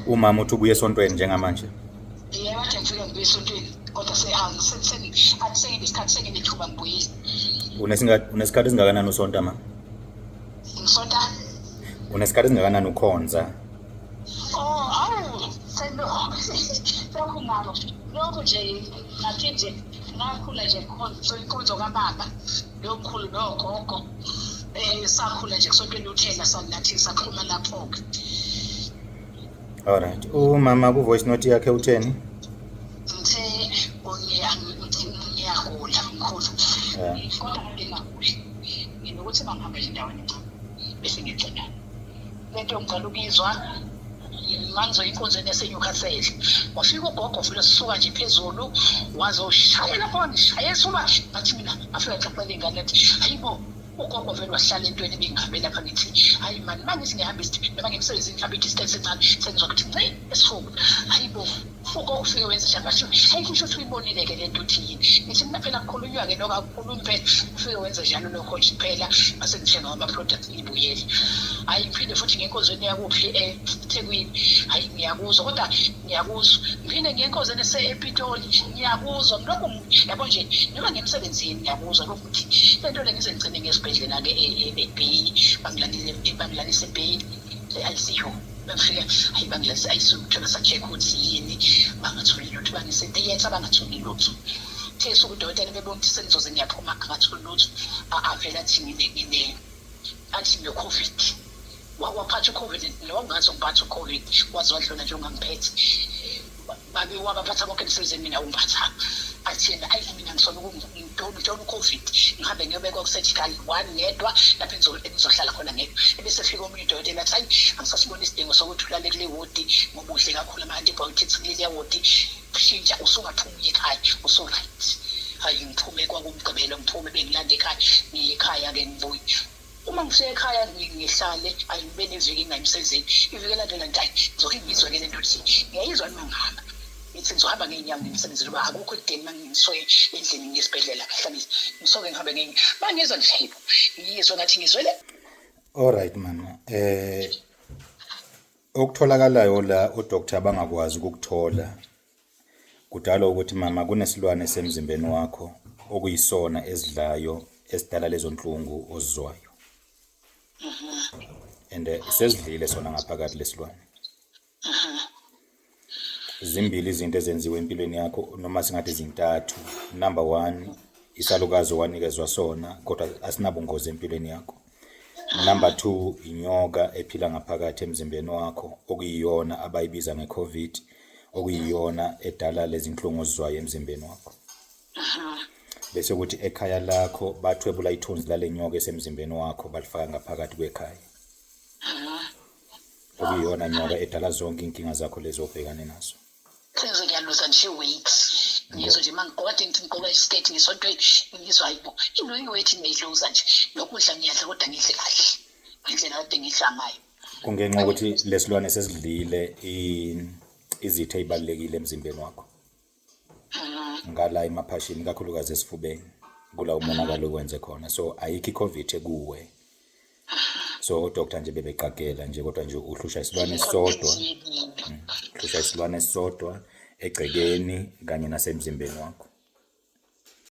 Umama uthi ubuye esontweni njengamanje. Yebo, kade ngifike ngibuye esontweni kodwa athi senginesikhathi senginethuba ngibuyile. Unesikhathi esingakanani usonta, ma? Ngisonta? Unesikhathi esingakanani ukhonza? Oh, awu, selokhu ngabo lokhu nje ngathi nje ngakhula nje khonza inkonzo kababa nomkhulu nogogo, sakhula nje kusontweni uthela nathi saxhuma lapho-ke. Alright. Umama ku voice note yakhe utheni? Ngithe ngiyagula, mkhulu. Kodwa kade ngingaguli, nginokuthi uma ngihamba nje endaweni encane bese ngigcina lento. Ngicela ukuyizwa mangizoya enkonzweni yaseNewcastle, wafika ugogo vele sisuka nje phezulu, wazoshaya lapho, wangishaya esuba ngathi mina afika xaxela iy'ngane, athi hayibo, ugogo vele wahlala entweni ebingihambe lapha. Ngithi hayi mani, uma ngithi ngihamba noma ngimsebenzini, mhlawumbe i-distance encane, sengizwa ukuthi nci esifuba, hayibo, ugogo ufike wenze njalo. Basho hayi, kusho ukuthi uyibonile-ke le nto, uthi yini? Ngithi mina phela kukhulunywa-ke lokho, akukhulumi phela, ufike wenze njalo lokho nje phela. Mase ngithenga ama-products, ngibuyele. Hayi, ngiphinde futhi ngenkonzweni yakuphi, eThekwini, hayi ngiyakuzwa, kodwa ngiyakuzwa. Ngiphinde ngiye enkonzweni esePitoli, ngiyakuzwa lokhu, yabo nje, noma ngiyemsebenzini ngiyakuzwa lokhu. Ukuthi le nto le ngize ngigcine ngesibhedlela-ke eBay, bangilalise eBay e-ICU. Bengifika, hayi, bangilalise e-ICU, kuthola sa-check ukuthi yini, bangatholi lutho. Bangise-theatre, bangatholi lutho. Kuthe suku udokotela bebona ukuthi sengizoze ngiyaphuma, angatholi lutho, avele athi ngine athi ngine-COVID. Waphatha u-COVID noma ungathi ungiphatha u-COVID, waze wadlula nje ungangiphethe. Babe wabaphatha bonke emsebenzini, mina ungiphathanga. Athi yena, ayi, mina ngisola ngithola u-COVID, ngihambe ngiyobekwa ku-surgical one ngedwa lapho engizohlala khona ngedwa. Ebese fika omunye udokotela athi, hayi, angisasiboni isidingo sokuthi ulale kule wodi ngoba udle kakhulu ama-antibiotics kuleliya wodi, shintsha, usungaphuma uye ekhaya, usu-right. Hayi, ngiphume, kwakuMgqibelo, ngiphume bengilanda ekhaya, ngiye ekhaya-ke, ngibuye. Uma ngifika ekhaya ngihlale, ayi, ngibe neviki ngingayi emsebenzini. Iviki elandela ngithi, hayi, ngizokhe ngizwe-ke le nto ukuthi ngiyayizwa noma ngihamba. Ngithi ngizohamba ngey'nyawo ngiye emsebenzini ngoba akukho ekudeni uma ngisuke endlini ngiye esibhedlela, mhlawumbe ngisuke ngihambe ngey'nyawo. Uma ngizwa nje, hayibo, ngiyizwe ngathi ngizwele. Alright mama, okutholakalayo la odoctor abangakwazi ukukuthola kudalwa ukuthi, mama, kunesilwane esemzimbeni wakho okuyisona esidlayo esidala lezo nhlungu ozizwayo. And sesidlile sona ngaphakathi lesilwane. Zimbili izinto ezenziwe empilweni yakho, noma singathi zintathu. Number one, isalukazi owanikezwa sona kodwa asinabungozi empilweni yakho. Number two, inyoka ephila ngaphakathi emzimbeni wakho okuyiyona abayibiza nge-COVID, okuyiyona edala lezi nhlungu ozizwayo emzimbeni wakho. Bese kuthi ekhaya lakho bathwebula ithunzi lale nyoka esemzimbeni wakho, balifaka ngaphakathi kwekhaya, okuyiyona nyoka edala zonke iy'nkinga zakho lezi obhekane nazo. Sengize ngiyaluza nje i-weight, ngizwe nje uma ngigqoka, kade ngithi ngigqoka isiketi ngesontweni, ngizwa hayibo, into i-weight ngiyayiluza nje. Nokudla ngiyadla kodwa ngidle kahle ngendlela kade ngidla ngayo. Kungenxa yokuthi lesilwane sesidlile izitho ey'balulekile emzimbeni wakho ngala emaphashini, ikakhulukazi esifubeni, kula umonakalo okwenze khona. So ayikho i-COVID ekuwe, so odoctor nje bebeqagela nje, kodwa nje uhlushwa isilwane esisodwa, uhlushwa isilwane esisodwa egcekeni kanye nasemzimbeni wakho.